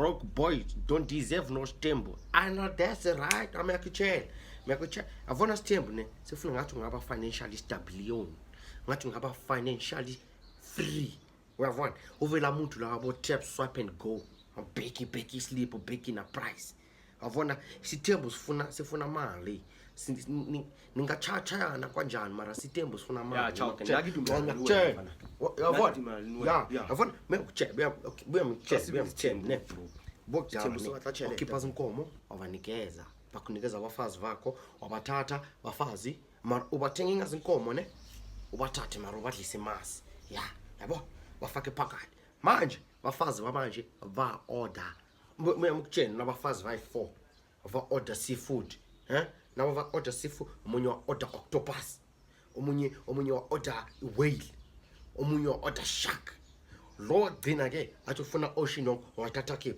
Broke boys don't deserve no sthembu. I know that's right. Amiyakutshela, miyakutshela. Avona sithembu ne sifuna ngathi ungaba financially stable, ngathi ungaba financially free. Uyavona, uvela muntu la abo tap, swipe and go, bheki bheki sleep bheki na price. Avona sithembu sifuna mali. Ningatshayana kanjani, mara sithembu sifuna Ya, mali. ciao. Nna ke dumellana le wena, mfana. Uyavona? Nna ke dumellana le wena. Ya. Ya. Yavona, buya mtshele, buya mtshele ne bokudala. Sithembu sobatla tjhelete. Ukhipha zinkomo, wabanikeza, bakunikeza abafazi bakho, wabathatha bafazi, mara ubathenga ingazinkomo ne, ubathathe mara ubadlise imasi ya, yabo, bafake phakathi. Manje bafazi bamanje va-order, buya mkutsheni, nabafazi bayi-four va-order seafood, eh nabo va-order seafood. Omunye wa-order octopus, omunye wa-order whale, omunye wa-order shark. Lo wagcina ke athi ufuna ocean yonke, wathatha khipha.